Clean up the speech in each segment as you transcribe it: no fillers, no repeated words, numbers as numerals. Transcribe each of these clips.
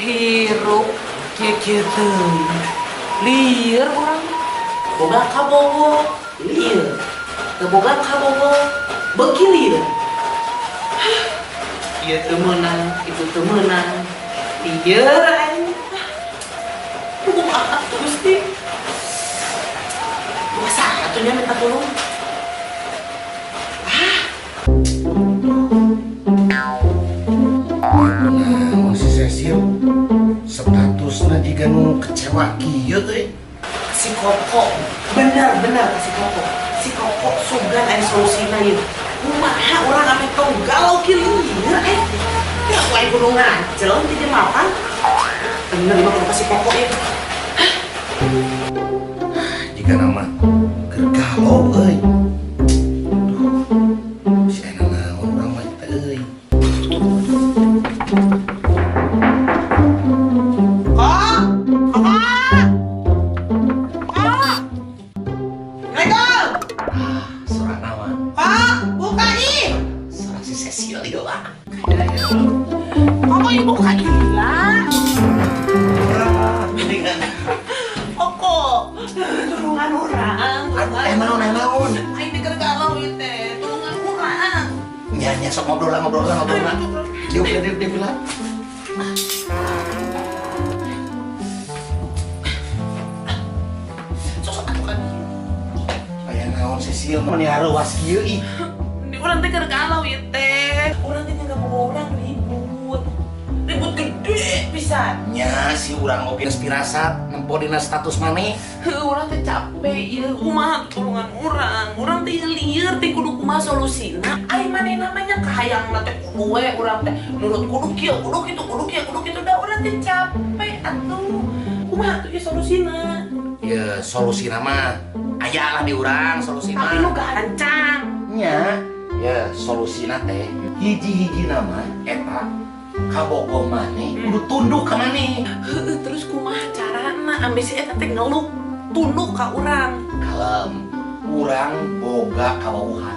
Hirup kieu-kieu teuing. Lieur urang. Boga kabogoh, lieur. Teu boga kabogoh, beuki lieur. Ieu teu meunang, itu teu meunang. Lieur aing. Kumaha atuh, Gusti? Masa atuh nya minta tolong? Ah. Nah, si Cecil statusnya jiga nu kecewa kieu euy. Si Koko, bener-bener si Koko. Si Koko sugan aya solusina ieu. Kumaha urang ame tong galau kieu lieur eh. Ya aku aing kudu ngacel ti mapan. Bener mah kudu ka si Koko ieu. Jiga nama keur galau euy. Duh, si enak naon urang mah teh euy. Kok? Koko? Kok? Assalamualaikum. Ah, suara nama. Kok, buka ih. Suara si Cecil ieu lah. Koko ieu buka lah. Geuningan. Koko, tulungan urang. Eh, naon, eh, naon? Aing teh keur galau ieu teh, tulungan urang. Nya nya, sok ngobrol lah, ngobrol lah, ngobrol lah. Diuk diuk diuk lah. Sosok atuh kan. Aya naon, Cecil, mun hareuwas kieu ih? Ini urang teh keur galau ieu teh. Urang teh nyangka boga urang ribut. Ribut gede pisan. Nya si urang oge geus pirasat nempo dina status maneh. Heuh, urang teh capek ieu. Kumaha tulungan urang? Urang teh lieur teh kudu kumaha solusina. Ai maneh namanya kahayangna teh kudu we urang teh nurut kudu kieu, kudu kitu, kudu kieu, kudu kitu, da urang teh capek atuh. Kumaha tuh ieu solusina? Ya solusina mah aya lah di urang solusina. Tapi lu gancang. Nya, ya solusina teh hiji-hiji nama eta kabogoh maneh kudu tunduk ka maneh. Heuh, terus kumaha carana ambe si eta teh ngeluh tunduk ka urang? Kalem, urang boga kawauhan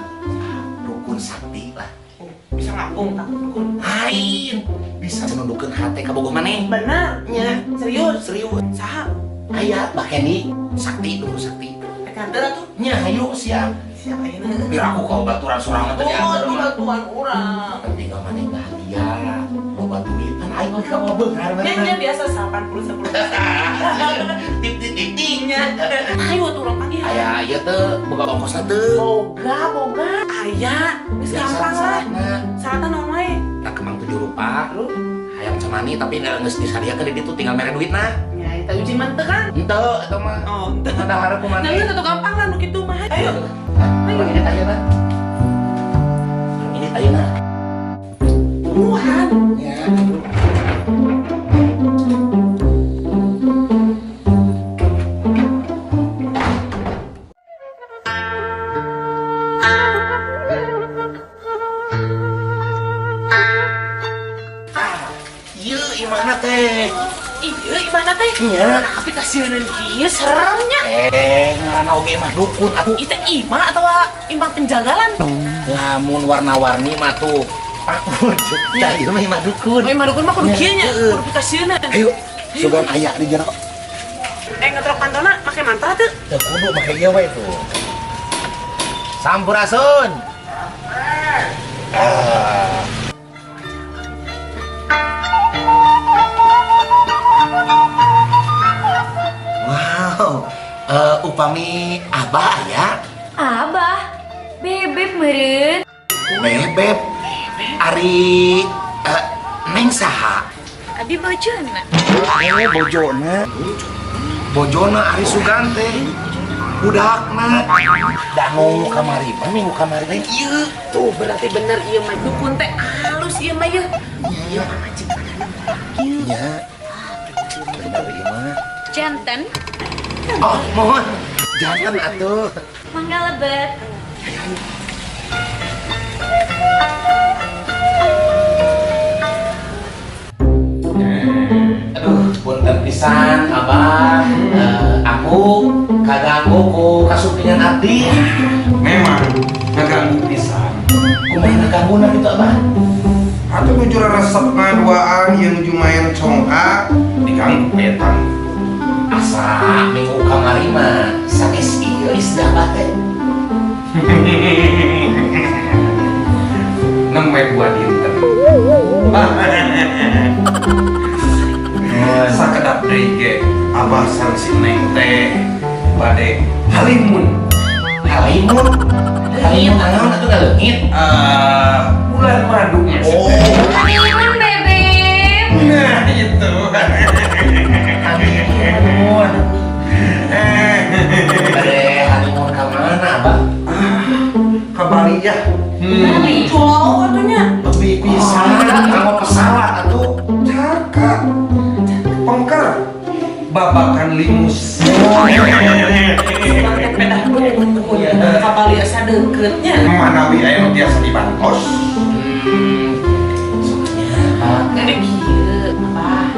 dukun sakti lah. Oh, bisa ngapung tak dukun? Lain, bisa nundukeun hate kabogoh maneh. Bener? Nya. Serius? Serius. Saha? Aya Bah Kendi, sakti, dukun sakti. Rek anteur atuh? Nya, hayu, siap. Siap ayeuna. Biar aku kau baturan sorangan teh Oh, diantar itu mah. batuan urang. Penting mah maneh bahagia, loba duit kan aing mah kamu beunghar. Nya nya, biasa 80 10. Tip tip tip tip. Nya. Ayo atuh urang panggil. Aya ieu teh boga ongkosna teu? Boga, boga. Aya, geus gampang lah. Syaratna. Syaratna naon wae? Tak kemang tujuh rupa. Hayang cemani tapi geus disadiakeun di ditu, tinggal mere duitna. Nya eta uji mah teu kan? Henteu eta mah. Oh, henteu. Ada hareup ku maneh. Nah, itu gampang lah nu kitu mah. Ayo. Ayo. Ini ayeuna. Ini ayeuna. Buruan. Ya. Ah, ieu imahna teh. Iya, imahna teh? Iya. Tapi kasieun kieu seremnya. Eh, ngaranna oge imah dukun atuh. Itu imah atau imah penjagalan? Lamun warna-warni mah tuh Pak, tah ieu mah imah dukun. Oh, imah dukun mah kudu Nya, kieu nya, heeh. kudu pikasieun. Ayo, sugan aya di jero. Eh, ngetrok pantona make mantra teu? Teu kudu, make ieu we tuh. Sampurasun. Ah. Wow, upami abah aya? Abah, bebek meureun. Bebek. Ari neng saha? Abi bojona. Eh, bojona. Bojona ari sugan teh. Budakna. Da nu kamari mah minggu kamari teh ieu. Tuh berarti bener ieu mah dukun teh halus ieu mah ieu. Iya. Ieu mah majikan ieu. Iya. Bener ieu mah. Janten. Oh, mohon. Janten atuh. Mangga lebet. Aduh, punten pisan, Abah. Aku kaganggu ku kasumpingan abdi. Memang ngaganggu pisan. Kumaha ngaganggu kitu, Abah? Atuh nuju resep ngaduaan ieu nuju main congkak. Aya tamu. Asa minggu kamari mah sanes ieu istri abah teh. Nembe 2 dinten. Sakedap deui ge abah sareng si Neng teh bade halimun. Halimun. Halimun naon atuh, ngaleungit? Eh, bulan madu Oh. Halimun, Bebek. Nah, itu. Halimun. Bade halimun ka mana, Abah? Ke Bali ya. Bali jauh atuh nya. Lebih Bisa, bisa. kamu pesawat atuh. Cakap. Pengker. Babakan limus. Urang teh pedah nuhun. Ka Bali asa deketnya. Manawi aya nu tiasa dibantos. Soalnya Abah. Gede kieu, Abah.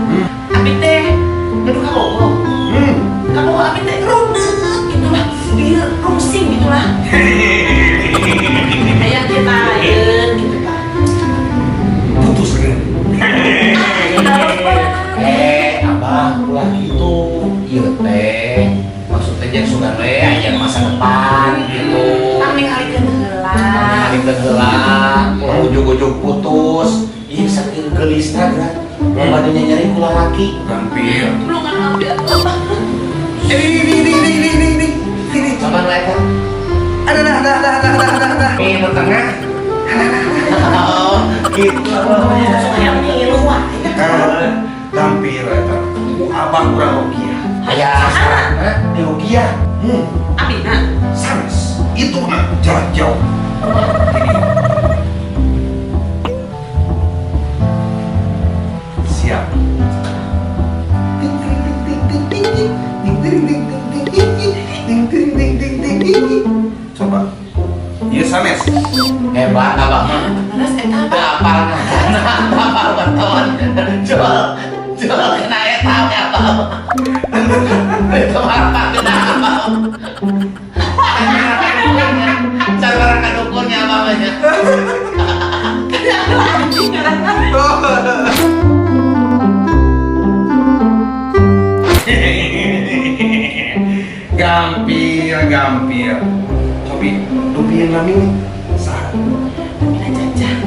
Abi teh gaduh kabogoh. Kabogoh abi teh rudet gitulah. Ieu rungsing gitulah. Hayang kita lain gitu tah. Putus kan. Eh, Abah, ulah gitu. Ieu teh maksudnya jangan sugan we aya masa depan gitu. Tang ningalikeun heula. Ningalikeun heula, ulah ujug-ujug putus. Ieu saking geulisna geura. Loba nyari ku lalaki. Gampil. Tulungan abi atuh. Eh, ini ini ini ini ini ini. Ini. Coba nu eta. Ada ada ada ada ada ada ada. Ini nu tengah. Oh, gitu. Sok hayang ngilu wae. Gampil eta. Ku abah kurang rukiah. Aya syaratna. Di rukiah. Abi na. Sanes. Itu mah jarak jauh. Ini. Siap. Ting ting ting ting ting ting ting ting ting ting ting ting ting ting ting ting ting ting. Coba. Iya sanes. Hebat abah mah. Terus eta Teu apa? apal ngaranna, apal wartawan. Jual, jual kena eta we abah mah. Itu mah apa kena abah. Cara orang kadukunnya abah mah nya. Anjing ngaranna. Gampil, gampil. Cobi, dupieun nami saha? Namina Jajang.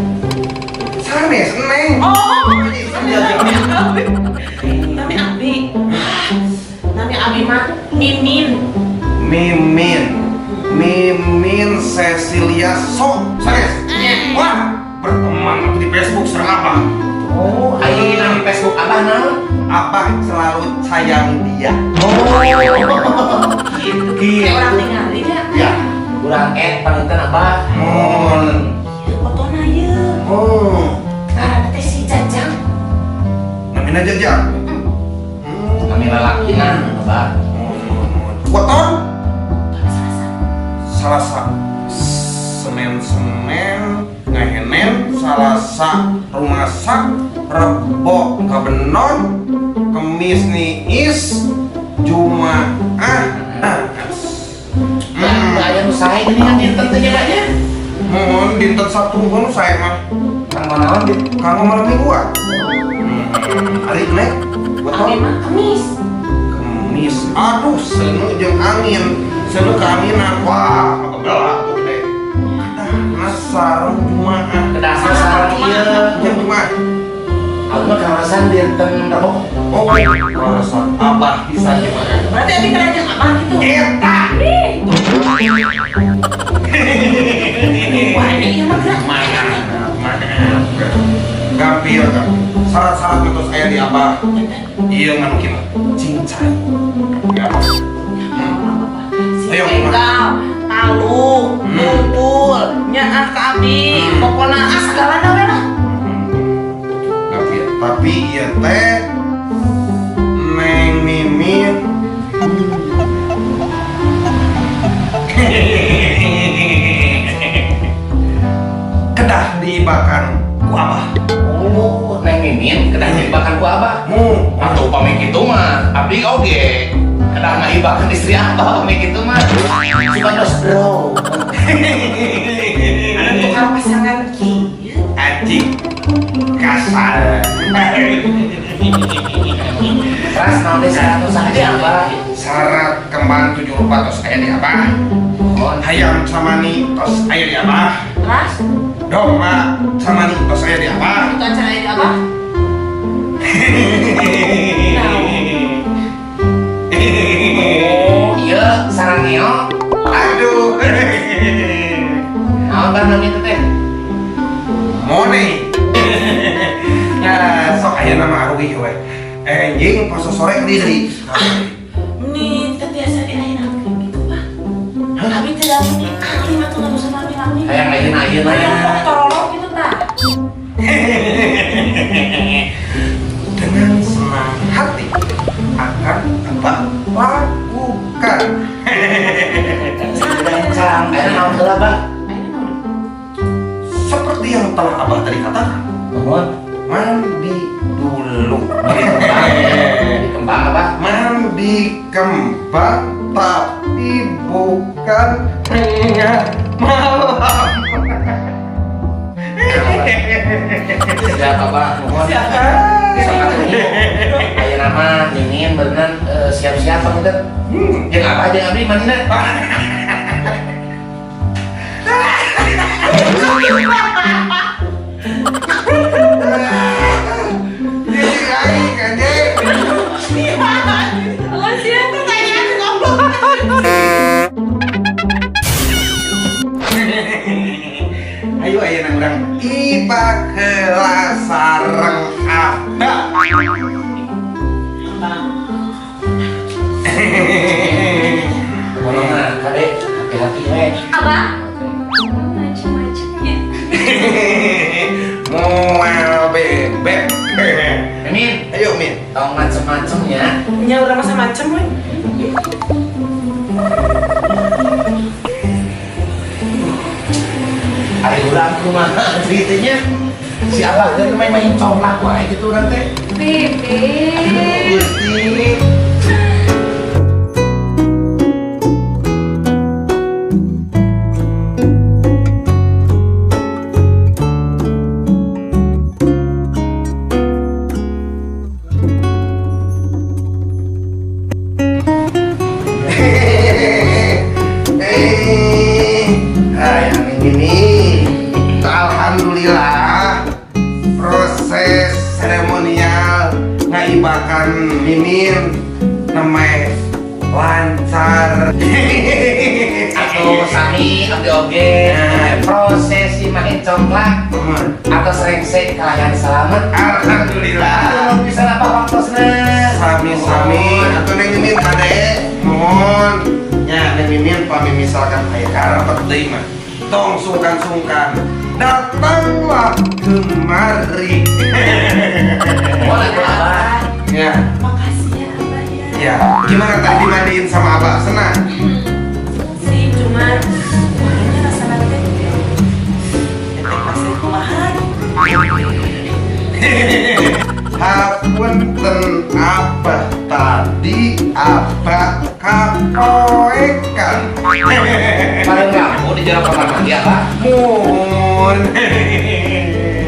Sanes, Neng. Oh, nami Abi. Nami Abi mah Mimin. Mimin. Mimin Cecilia So. Sanes. Wah, berteman di Facebook serang apa? Oh, ayo nami Facebook abah naon? Abah selalu sayang dia. Oh. Gitu. Gitu. Kayak orang tinggali nya. Ya. Kurang add panginten abah. Mon. Ieu fotona ieu. Oh. Ngaranna teh si Jajang. Namina Jajang. Nami lalakina abah. Weton Salasa. Salasa. Senin Senin ngahenen Salasa rumasa Rebo kabenon Kemis Niis Jumaah. Nah, aya nu sae geuningan dinten teh nya, Pak, nya. Mohon dinten Sabtu mun saya mah. Kanggo naon dit? Kanggo malam mingguan. Ari Neng Abi weton mah Kemis. Kemis. Aduh, seuneu jeung angin. Seuneu keanginan. Wah, kebelah tuh gede. Nah, sareng Jumaah. Kedah sareng ieu. Jeung Jumaah. Aku mah kaleresan dinten Rebo. Oh, kaleresan abah bisa gimana? Berarti abi kena jeung abah gitu. Eta. Wah, ini ieu mah gerak. Mana? Mana? Gampil kan. Syarat-syarat terus aya di abah. Iya nganu kieu. Cincai. Ya. Si Ayo, begal, taluk, ngumpul, nyaah ka abi, pokona ah segalana we lah. Gampil. Tapi ieu teh Neng Mimin kedah diibakan ku abah. Oh, Neng Mimin kedah diibakan ku abah. Atuh upami kitu mah, abdi oge. Kedah ngaibakan istri abah upami kitu mah. Supados bro. Ada tukar pasangan kieu. Anjing kasar. Teras naon deui syarat usaha di Abah? Syarat kembang tujuh rupa tos aya di Abah. Mohon. Hayam samani tos aya di Abah. Teras, Domba samani tos aya di Abah. itu acara ini apa? Oh, iya, sarangeo. Aduh. Naon bah namanya itu teh? Mone. Nah, sok aya nama arugi we. Anjing pas sore di deui. Meni teu tiasa diayeuna gitu, Pak. Abi tidak meni ahli mah tuh urusan lami-lami. Hayang ayeuna ayeuna. Hayang kok torolok gitu tah. Dengan senang hati akan Abah lakukan. Gancang, ayeuna naon heula bah? Ayeuna naon? Seperti yang telah Abah tadi katakan, Mohon. Mandi dulu. Di kembang apa? Mandi kembang tapi bukan tengah malam. Siap Abah, mohon. Sok atuh. Ayeuna mah Mimin berenang siap-siap panginten. Jeung Abah jeung abdi mandina. Jadi aing anjing. Oh, siapa tanya goblok. Ayo ayeuna urang ibak heula sareng Abah. Bang. Mohon mah kade hati-hati we. Abah? Macem-macemnya. Moal bebek. Mimin, Ayo Min. tong macem-macem ya. Nya urang masa macem we. Ari urang kumaha ceritanya? Si Abah teh main-main congklak wae gitu urang teh. Bebek. Gusti. Yang ini alhamdulillah proses seremonial ngaibakan Mimin namanya lancar. Atau sami abdi oge prosesi main congklak atau serengsek kalayan selamat. Alhamdulillah. Aduh, bisa apa waktosna? Sami-sami atau Neng Mimin kade mohon nya Neng Mimin pami misalkan aya karepet deui mah tong sungkan-sungkan datanglah kemari. Boleh Abah. Ya. Makasih ya Abah ya. Ya, gimana tadi dimandiin sama Abah? Senang? Sih, cuman makanya rasanya teh teteh pasti kumaha. Hapunten Abah, tadi Abah kapoekan. Paling lampu di jalan kamar mandi Abah. Mun.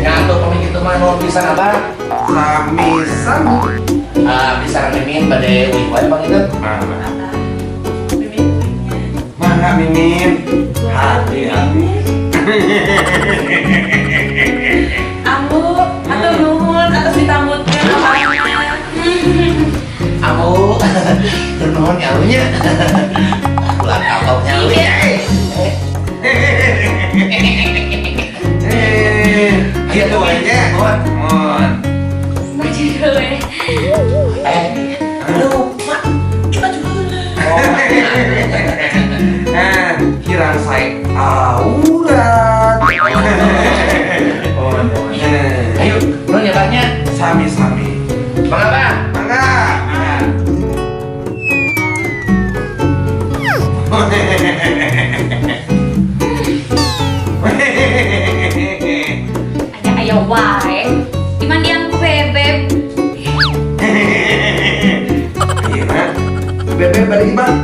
Nyantuk pami kitu mah nuhun pisan Abah. Sami-sami. Ah, bisa Mimin bade uih wae panginten. Mana? Abah. Mimin. Mana Mimin? Hati-hati. Ambu atau nuhun atas ditambutkeun abahnya. Ambu, nuhun ya nya. Ulah kapoknya euy. Gitu aja. Mohon. Mohon. Baju dulu ya. Lupa. Coba juga. Oh, Nah, kirang saya aurat. Ayo, nuhun ya Abahnya. Sami-sami. Bang Abah. Mangga. Aya aya wae. Dimandian ku bebek. Iya, bebek balik bang.